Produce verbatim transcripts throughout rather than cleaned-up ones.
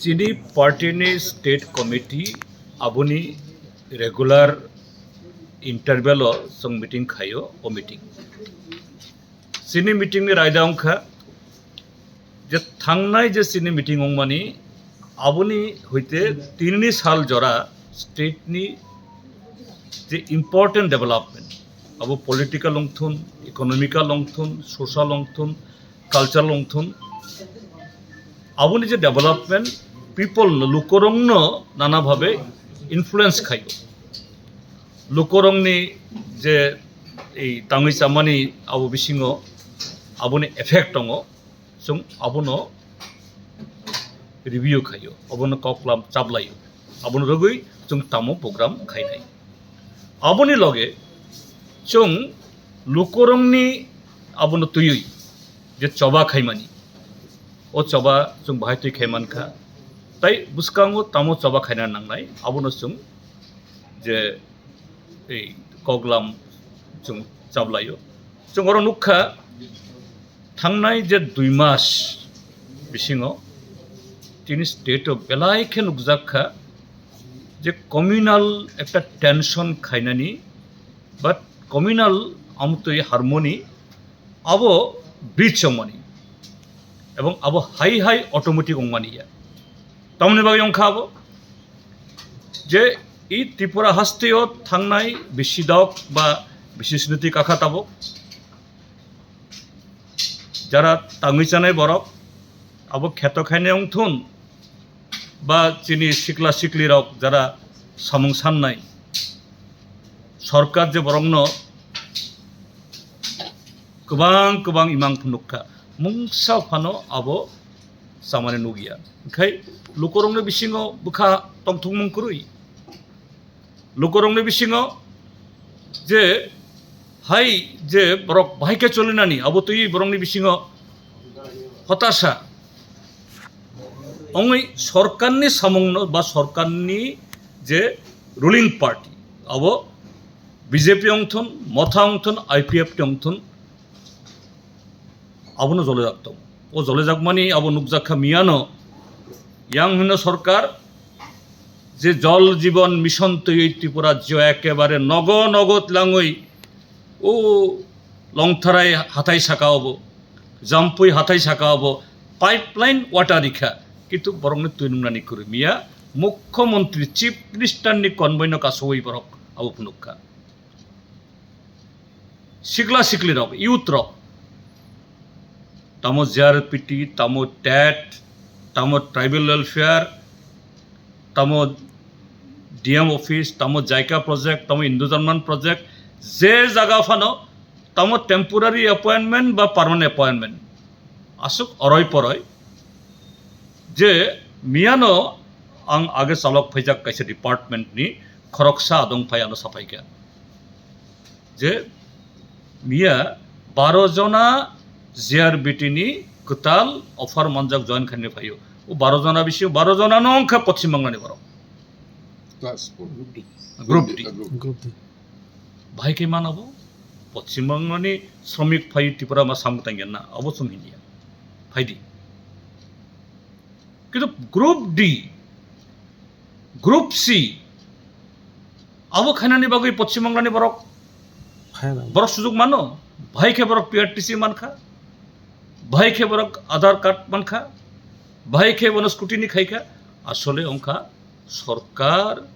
Chini party ni state committee aboni regular interval o chwng meeting khaio, o meeting. Chini meeting ni raida wngkha je thangnai je chini meeting wngmani aboni hoite tinini sal jora state ni je important development, abo political wngthun, economical wngthun, social wngthun, cultural wngthun, aboni je development people no, lukorokno nana bhabe influence khaio. Lukorokni je ei tangwi chamani abo bisingo aboni effect tongo, chwng abono review khaio, abono koklam chaplaio, abono rwgwi chwng tamo program khainai. Aboni loge chwng lukorokni abono twiwi je choba khaimani, o choba chwng bahai twi khai mankha, tai bwskango tamo choba khaina nangnai, abono chwng je ei koklam chwng chaplaio. Chwng oro nukha, thangnai je dui mas bisingo chini state o belai khe nukjak kha je communal ekta tension khainani, but communal amtwi harmony abo breach wngmani, ebong abo hai hai automatic wngmani ya. Tamoni bagwi wngkha abo je i Tripura hasteo thangnai bisi dok ba bisi sniti kakha tabok jara tangwi chanai borok abo kheto khainai wngthun ba chini sikla siklirok jara samung sannai sorkar je borokno kwbang kwbang imang phunukha, mungsa phano abo chamani nukya. Khai lukorokni bisingo bwkha tongthokmung kwrwi. Lukorokni bisingo je hai je borok bahai khe cholinani, abo twi borokni bisingo hotasa wngwi sorkarni samungno ba sorkarni je ruling party, abo B J P wngthun, Motha wngthun, I P F T wngthun, abono jolejak tongo. O jolejakmani abo nukjak kha miyano, yang hino sorkar je Jal Jeevan Mission twiwi Tripura rajyo ekebare nogo nogo tlangwi o Longtharai hathai saka obo, Jampui hathai saka obo pipeline water rikha, kintu borokni twi nungnani kwrwi miya, Mukhyamantri Chief Minister ni convoy no kasowi borok abo phunukha. Sikla siklirok, youth rok, tamo J R P T, tamo tet, tamo tribal welfare, tamo D M office, tamo JICA project, tamo Indo-German project, je jaga phano tamo temporary appointment ba permanent appointment, aswk oroi poroi je miyano ang age chalok phaijak kaisa department ni khoroksa adong phai ano saphaikha je miya baro jona J R B T ni kwtal offer manjak join khainai phaio. O baro jona bisingo baro jona no wngkha Poschim Banglani borok. Class four. Group D. Group D. Group D. Bahai khe mano bo Poschim Banglani sromik phai Tripura ma samung tangya na, abo chwng hinya. Phaidi. Kintu Group D, Group C, abo khainani bagwi Poschim Banglani borok, Phai na. Borok sujuk mano, bahai khe borok P R T C mankha, bahai khe borok Aadhaar card mankha, bahai khe bono scrutiny khaikha, asole wngkha sorkar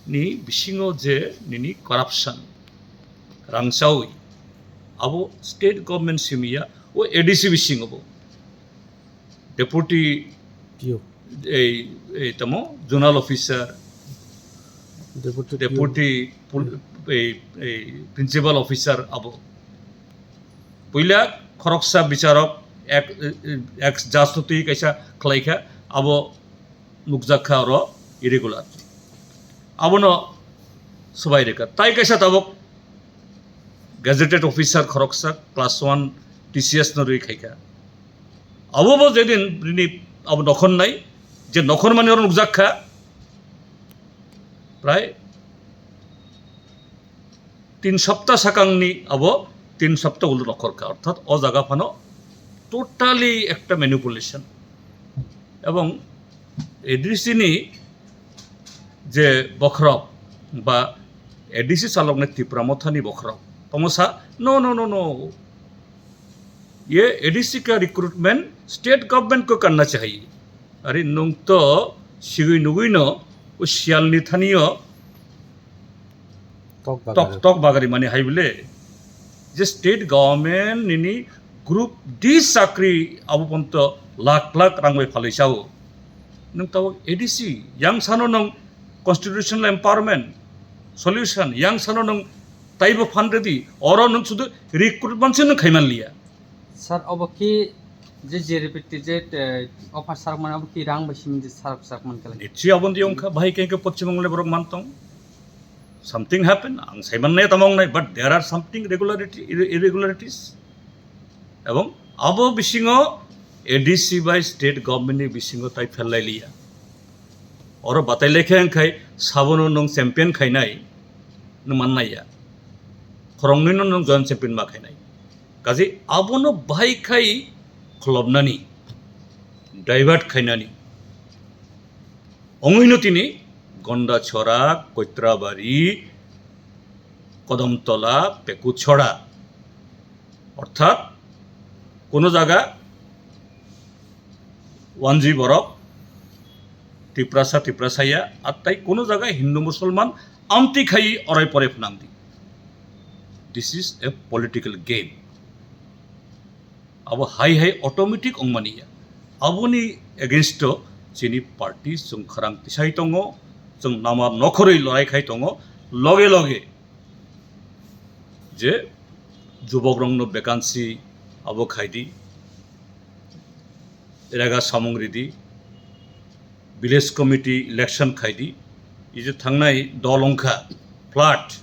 ni bisingo je nini corruption, rangchawi, abo state government simiya, o A D C bisingo bo. Deputy P O. Ei, ei tamo zonal officer, Deputy P O. Deputy pul-, ei, ei principal officer abo. Puila khoroksa bicharok ek, ek judge no twi kaisa khlaikha, abo nukjak kha oro irregular. Abono swbai rwkha. Tai kaisa tabuk gazetted officer khoroksa class one T C S no rwi khaikha. Abo bo jedin rini abo nokhon nai, je nokhon mani oro nukjak kha, prai tin sapta sakangni abo tin sapta ulo nokhor kha, orthat o jaga phano totally ekta manipulation. Ebong A D C ni je bokhorok ba A D C chaloknai Tipra Mothani bokhorok, tamo sa, "No, no, no, no. Ye A D C ka recruitment state government ko karna chahiye." Are nwng to sigwi nugwi no o siyalni thani o Tok bagari. Tok, tok bagari mani hai bole. Je state government nini group D chakri abo ponto lakh lakh rang bai phalwi sao. Nwng tabuk A D C, yang sano nwng constitutional empowerment solution, yang sano nwng taibo fund ready, oro nwng sudu recruitment se nwng khaiman liya. Sir, obo ki je J R P T je, eh, offer sarmani obo ki rang bai simi je sar-, sarmani kala? Nichi abon di ongkha, bahai khe khe Poschim Bangla borok mantong. Something happen, ang saiman nai tamong nai, but there are something regularity, irre-, irregularities. Ebong abo bisingo A D C bai state government ni bisingo tai phellai liya. Oro batai lekhe wngkhai sabono nwng champion khainai, nwng mannai ya. Khoroknwi no nwng joint champion ma khainai. Kaje abono bahai khai kholobnani, divert khainani. Ongwino tini Gondachora, Koitrabari, Kodamtola, Pekuchora. Orthat kono jaga wanji borok, Tiprasa, Tiprasa ya, ar tai kono jaga Hindu Musulman amtwi khai orai porai phnangdi. This is a political game. Abo hai hai automatic wngmani ya. Aboni against o chini party chwng khorang tisai tongo, chwng nama nokhorwi lorai khai tongo, loge loge je jubokrokno vacancy abo khaidi, rega samung ridi, village committee election khaidi, ije thangnai dol wngkha flood.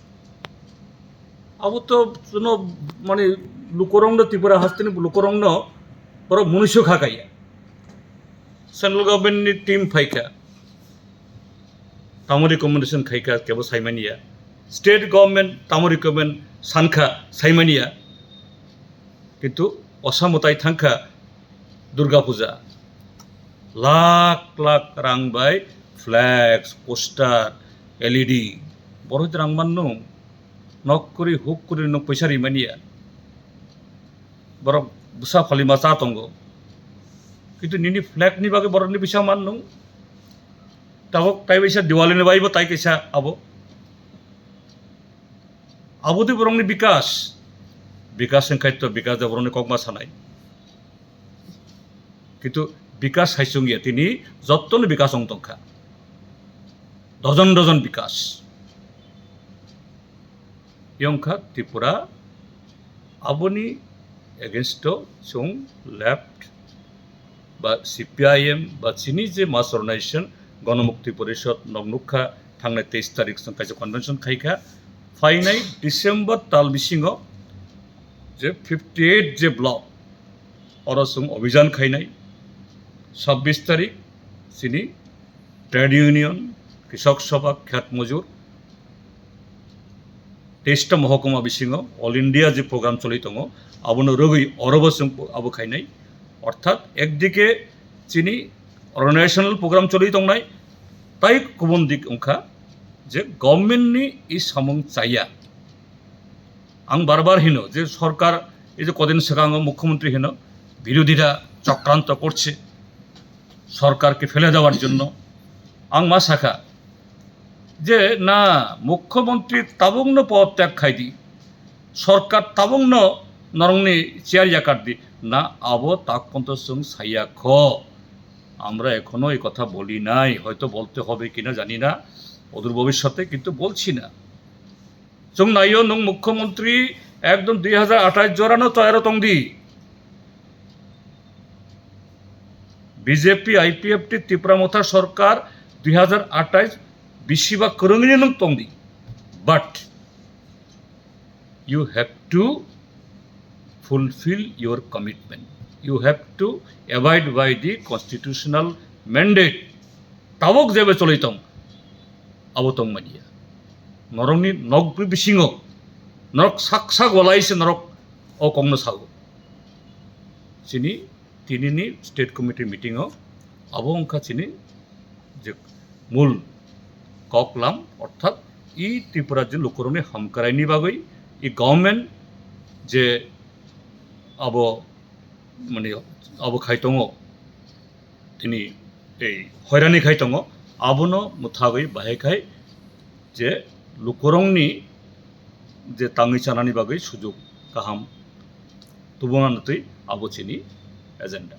Abo to chwngno mani lukorokno, Tripura hasteni lukorokno borok munuisu kha kaiya. Central government ni team phaikha, tamo recommendation khaikha kebo saimaniya. State government tamo recommend sankha saimaniya. Kintu osa mwtai thangkha Durga Puja, lakh lakh rang bai flex, poster, L E D, borok rang mannung, nok kwrwi huk kwrwi nwng poisa rimaniya, borok bwsa phalima cha tongo, kintu nini flag ni bagwi borokni poisa mannung, tabuk tai baisa Diwali ni bai bo tai kaisa abo. Abo de borokni bikas. Bikas wngkhai to bikas de borokni kokma sanai. Kintu bikas hai chwngya, tini jottoni bikas wng tongkha. Dojon dojon bikas. Yongkha Tripura aboni against o chwng left ba C P I M ba chini je mass organization Ganamukti Porishad nok nukha thangnai teis tarik chwng kaisa convention khaikha. Phainai December tal bisingo je fifty eight je block oro chwng obhijan khainai. Sabbish tarik chini trade union, Krishak Sabha, Khet Mojur, teista mohokuma bisingo All India je program choli tongo, abono rwgwi orobo chwng abo khainai. Orthat ekdike chini organizational program choli tongnai, tai kubun dik wngkha je government ni i samung chaya. Ang bar bar hino je sorkar, ei je kodin swkango mukhyamantri hino, "Birodhira chokranto korche sorkarke phele dewar jonno." Ang ma sakha je, "Na, mukhyamantri tabukno podotyag khaidi, sorkar tabukno norokni chair yakardi." Na, abo tak ponto chwng saya kho. আমরা এখনো এই কথা বলি নাই, হয়তো বলতে হবে কিনা জানি না অদূর ভবিষ্যতে, কিন্তু বলছি না। Chwng naio, nwng mukhyamantri ekdom dui hajar athais jorano toyaro tongdi. B J P, I P F T, Tipra Motha sorkar dui hajar athais bisiba kwrwngni nwng tongdi. But you have to fulfill your commitment. You have to abide by the constitutional mandate. Tabuk jebe choli tong, abo tong manya. Norokni nokni bisingo, norok sak sak walai se norok o kokno sago. Chini tinini state committee meeting o abo wngkha chini je mul koklam, orthat i Tripura je lukurokni hamkraini bagwi i government je abo mani abo khai tongo, tini ei hoirani khai tongo, abono mwthagwi bahai khai je lukurokni je tangwi chanani bagwi sujuk kaham tubuna nutwi abo chini agenda.